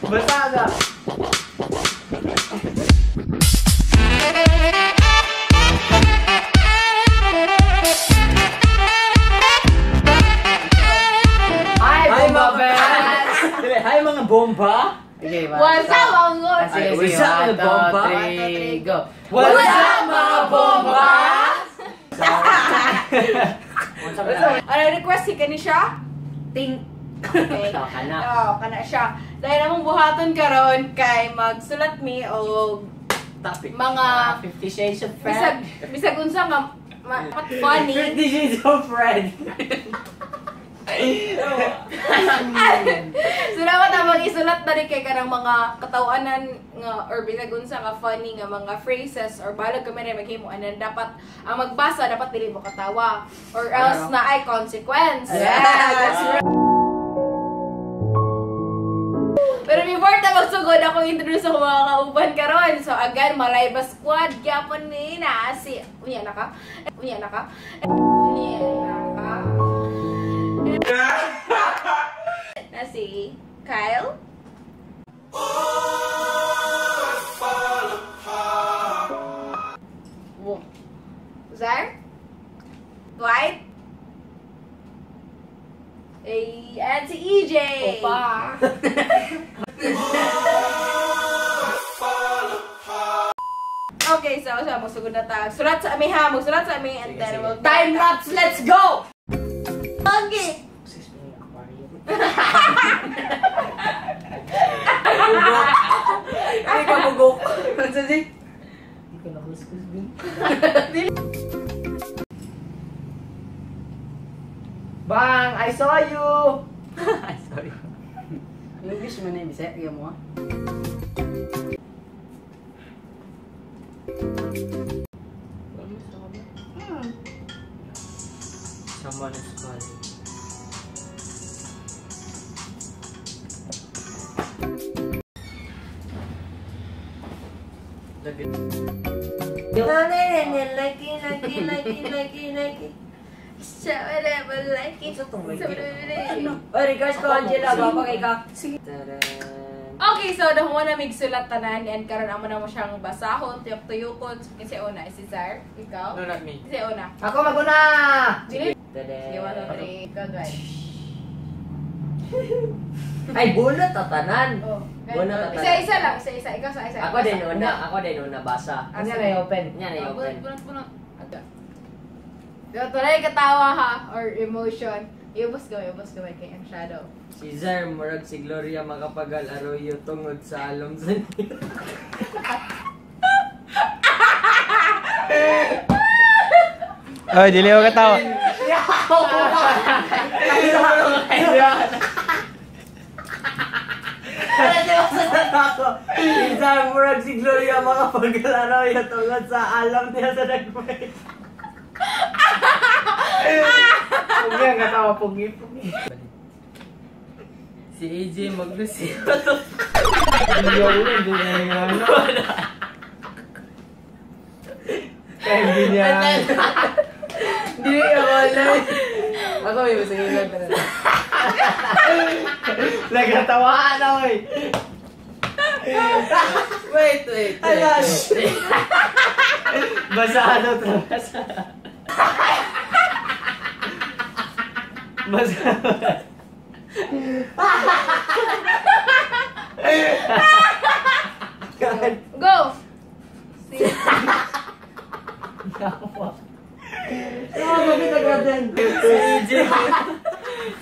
Basta ka. Hi, Hi, Bomba mga- Bats! Dili, hi mga bomba. Okay, one, What's up, Angot? Ah, sige, Ay, sige. what's up, One, mga two, bomba? three, One, two, three, go. What's up, mga bomba? Ano request si kani siya? Ting. Okay. Ka na. Oo, kana siya. Dahil among buhaton karon kay magsulat mi og Topic. mga 50 Shades of bisag Fred. bisag unsa nga funny. 50 Shades of Red. So dapat among isulat na rin kay kanang mga katawanan nga or bisag unsa nga funny nga mga phrases or balag kami rin maghimo, and then dapat ang magbasa dapat dili mo katawa or else Ano? na ay consequence. Yes. Pero before ta magsugod, ako introduce ako mga kauban karon. So again, Malayba Squad gyapon ni na si unya na ka. Unya na ka. Unya na ka. Na si Kyle. Wo. Zar? Dwight? Eh, and si EJ. Opa. Okay, so magsugod na ta. Sulat sa ami ha, magsulat sa ami and then we'll Time lapse, let's go! Okay. Hindi ka bugok. Ano sa si? Hindi ko nakuskus din. Bang! I saw you! I saw you. English man na yung Bisaya, kaya mo ah. Someone is calling. Like, like, like, like. Oy, regards ko, Angela. Gwapa kay ka. Okay, so nahuwa na mig sulat tanan and karon amo na mo siyang basahon, tuyok-tuyokon. So, kasi una si Zar, ikaw. No, not me. Kasi una. Ako maguna! Sige, Tada. 1, 2, 3, go, Dwight. Ay, bunot tatanan. Oh, Bunot tatanan. Isa-isa lang, isa-isa. Ikaw sa isa. Ako din una, ako din una basa. Ah, sige. open. Nya na Oh, open. Bunot, bunot, bunot. Ito na yung katawa ha, or emotion. Iubos gamay, ubos gamay kay ang shadow. Si Zar, murag si Gloria Macapagal Arroyo tungod sa alom sa niyo. Ay, dili ko katawa. Si Zar, murag si Gloria Macapagal Arroyo tungod sa alam niya sa nagmay. Pugi ang katawa, pugi, pugi. Si AJ maglusi. Hindi ako na, hindi niya yung ano. Kaya hindi niya. Hindi ako alam. Ako may masaya lang talaga. Nagkatawaan ako eh. Wait, wait, wait. Alas! Basa ano to? Basa. Basa. Go! Si Si EJ.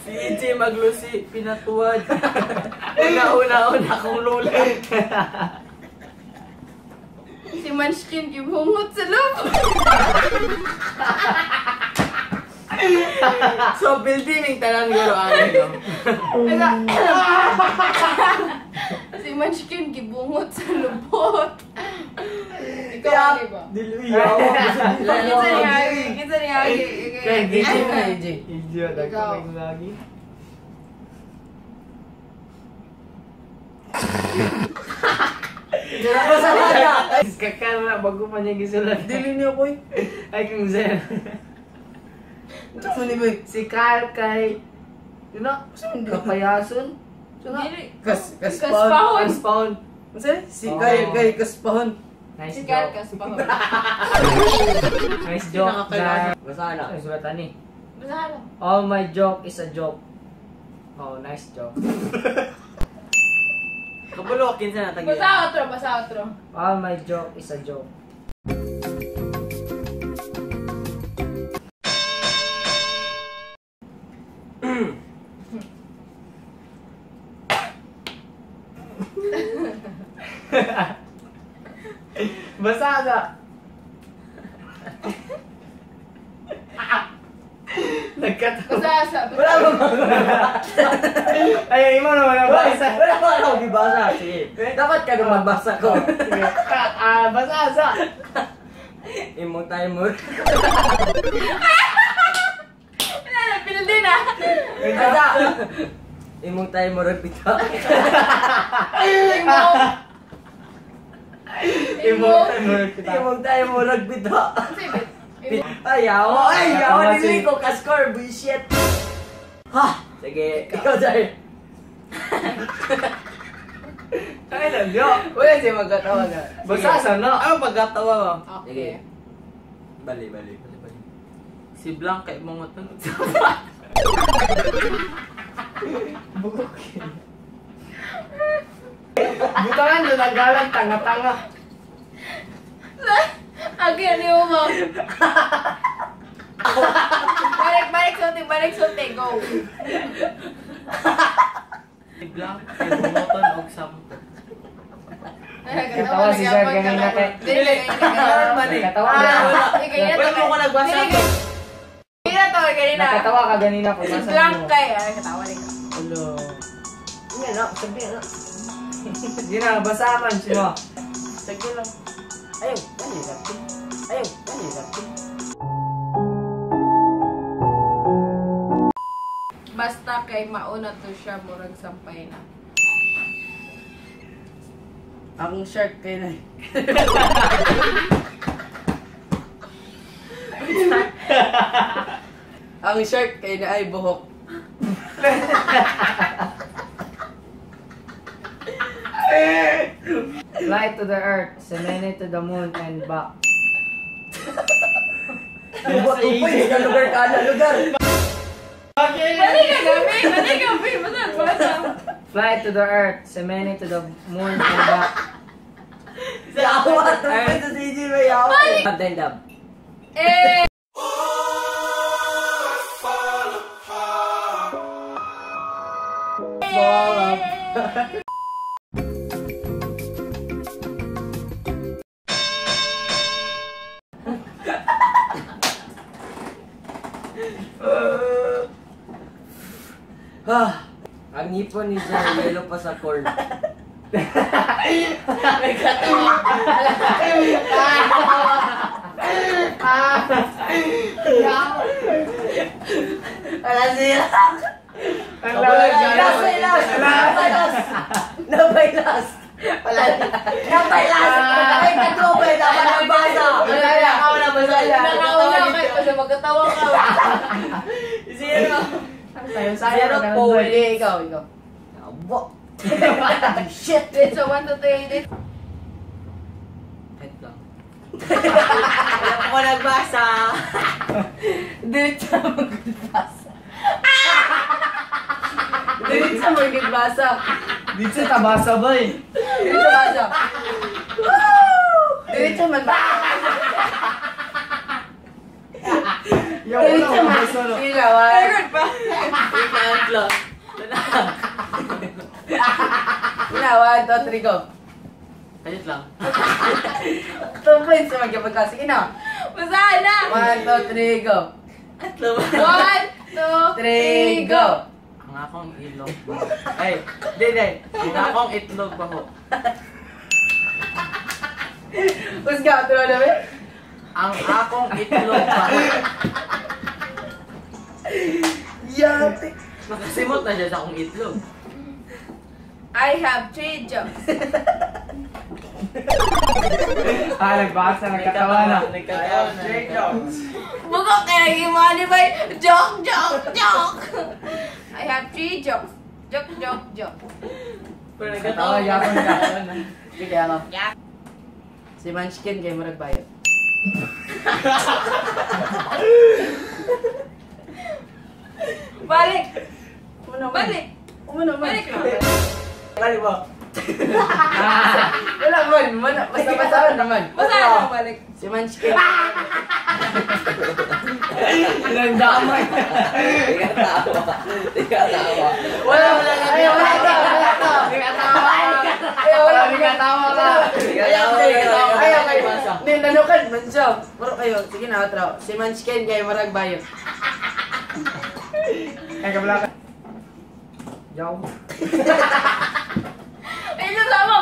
Si EJ maglusi, pinatuwad. Una-una-una akong lola. Si Munchkin gibungot sa loob. So, building tanan guro ani no. Si Munchkin gibungot sa lubot. Ikaw ano ba? Dili yaw. Kinsa niya? Kinsa niya? Kay DJ na, AJ. Idiot, Ikaw. lagi. Basa na. Kakal na bago pa niya gisulat. Dili niyo ko eh. Ay kung Zen. Ito ni boy. Si Kyle kay you know, kapayason. Dili. Kaspahon. Kaspahon. Kaspahon. Unsa? Si kay kay kaspahon. Nice Si Kyle joke. Kaspahon. Nice joke. Nakakailangan. Basta na. Ay, sulatan ni. Basahan mo. All my joke is a joke. Oh, nice joke. Kabulo, kinsa na tagi. Basa outro, basa outro. All my joke is a joke. Basa na. Nagkatawa. Basa sa. Wala ba Ay, imo naman ang basa. Wala ba ako gibasa? Sige. Dapat ka nung magbasa ko. Ah, basa sa. Imong timer. Wala na, pinili na. Asa! Imong timer ang pita. Imo. Imo kita. Imong timer ang pita. Imo. Ay, yawa! Ay, yawa! Tama Dili si- ko ka-score, bullshit! Ha! Sige, ikaw, Jai. Ay, nandiyo. Wala siya magkatawa na. Basa sa no. Ang pagkatawa mo. Okay. Bali, bali. Bali, bali. Si Blanc kay mga tunog. Bugok. Butangan doon ang galang tanga-tanga. Again, yung mo. Balik, balik, sulti, balik, sulti. Go. Si Blanc kay bungoton og sampo. Katawa si Sir kanina kay- Dili, Mali. Nakatawa Ah, ka. wala. Ganyan Wala mo ko nagbasa. Ganyan to, ganyan na. Nakatawa ka ganina kung Si basa Blanc mo. kay. Ay, katawa rin ka. Hello. Nga na, sabi na. Hindi na, basa man siya. Sige lang. Ayaw, bali, bali. Ayaw, bali, bali. Basta kay mauna to siya, murag sampay na. Ang shark kay na. Ang shark kay na ay buhok. Fly to the earth, cement to the moon, and back. Uy, sa lugar ka na lugar. Mali ka gabi! Mali ka gabi! Basta, basta. Fly to the earth, cement to the moon, and back. Yawa, tungkol sa CG mo, yawa. Pantay dab. Eh! Ah, ang ngipon ni Jai, yellow pa sa corn. Wala siya. Ang lawag Last, last, napay last. Napay last. Wala. Napay last. Ay, katrobay, dapat nagbasa. Wala na. Ako na basa. Nakawala ka kasi magkatawa ka. Zero. Sayo-sayo Zero na po. Hindi, ikaw, ikaw. Abo. Shit. Wait, so 1, 2, 3, 8. Wait lang. Wala pa ko nagbasa. Diretso magbasa. Diretso magbasa. Dito sa tabasa ba eh? Diretso basa. Diretso magbasa. Yaw, wala ko basa no. Sige na, one. Meron pa. Wait lang. Wala, 1, 2, 3, go. Kayot lang. 2 points sa magyapag ka. Sige na. Basta na. 1, 2, 3, go. 1, 2, 3, 3, go. go. Ang akong ilog ba? Ay, di, di. Ang akong itlog ba ho? Husga, tulo na ba? Ang akong itlog ba? Yate. Nakasimot na siya sa akong itlog. I have 3 jokes. Ah, nagbasa, nagkatawa na. Nagkatawa na. Bugok kaya yung mga di ba? Joke, joke, joke. I have 3 jokes. Joke, joke, joke. Pero Katawa yapon ka. Sige ako. Yeah. Si Munchkin kay murag bayot. Balik! Ano naman? Balik! Ano naman? Balik na. Balik mo. Wala man, man, basta basta naman. Basta ano, balik. Si Munchkin. Nandamay. Tingatawa. Wala, wala, wala. Ay, wala ka, wala ka. Nagatawa. Ay, wala. Nagatawa ka. Ayaw, Tingatawa. ayaw, kayo. Hindi, nanukan man siya. Pero kayo, sige na, otro. Si Munchkin kay murag bayot. Ay, kabla ka. Yaw. Ay, yung sama!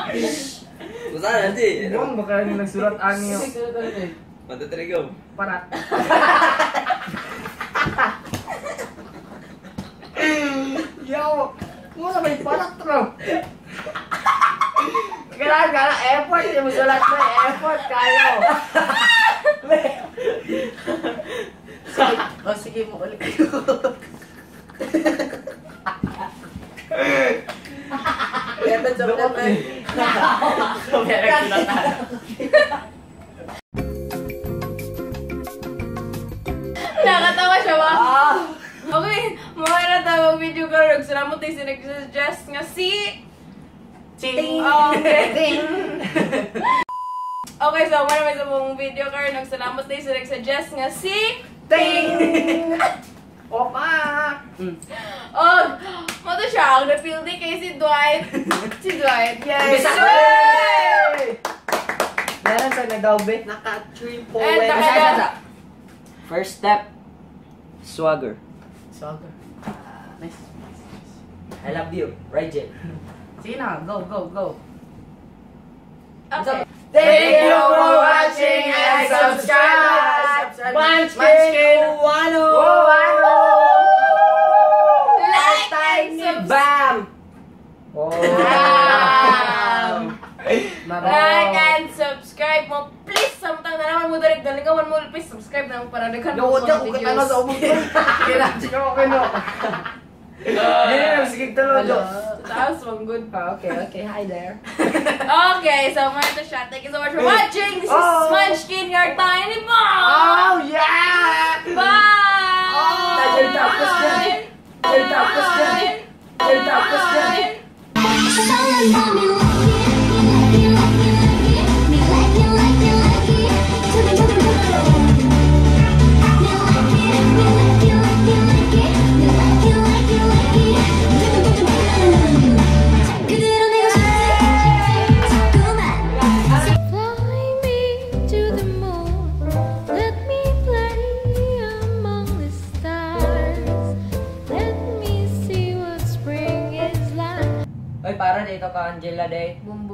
Basta na, di. Buong baka yung nagsulat ani yo. 1, 2, 3, go. Parat. Yaw. Mo na may parat ro. Kailangan ka na effort. Yung sulat mo, effort kayo. Sige, oh, sige mo ulit kayo. Kaya sa Nakatawa siya ba? Okay, mga natawag video ka. Salamat tayo sa nag-suggest nga si... Ting! Okay. Okay, so wala may sa mong video ka. Nagsalamat tayo sa nag-suggest nga si... Ting! Opa! Oh, mo to siya. Ang na-feel din kay si Dwight. Si Dwight. Yes! Yay! Meron sa nagdaw-be. Naka 3 And points. naka- First step, swagger. Swagger. Nice. I love you, Rigel. Sige na, go, go, go. Okay. Thank you for watching and subscribe! Munchkin! Wano! Wano! Like and subscribe! Bam! Oh. Bam! Bye-bye. Like and subscribe mo. Please, samtang na naman mo direct dalingawan mo. Please subscribe na mo para daghan mo Lukot mga ka, kung videos. katano sa umong. Sige na. Okay, no. Hindi, sige, talo, Jo. Taas, mong good. Okay, hi there. Okay, so more to siya. Thank you so much for watching. This is Oh. Munchkin, your tiny mom. Oh, yeah! Bye! Dahil tapos na. Dahil tapos na. Dahil tapos na. Fly me to the moon. Let me play among the stars. Let me see what spring is like. Oy, para dito ka, Angela Day. Bumbo.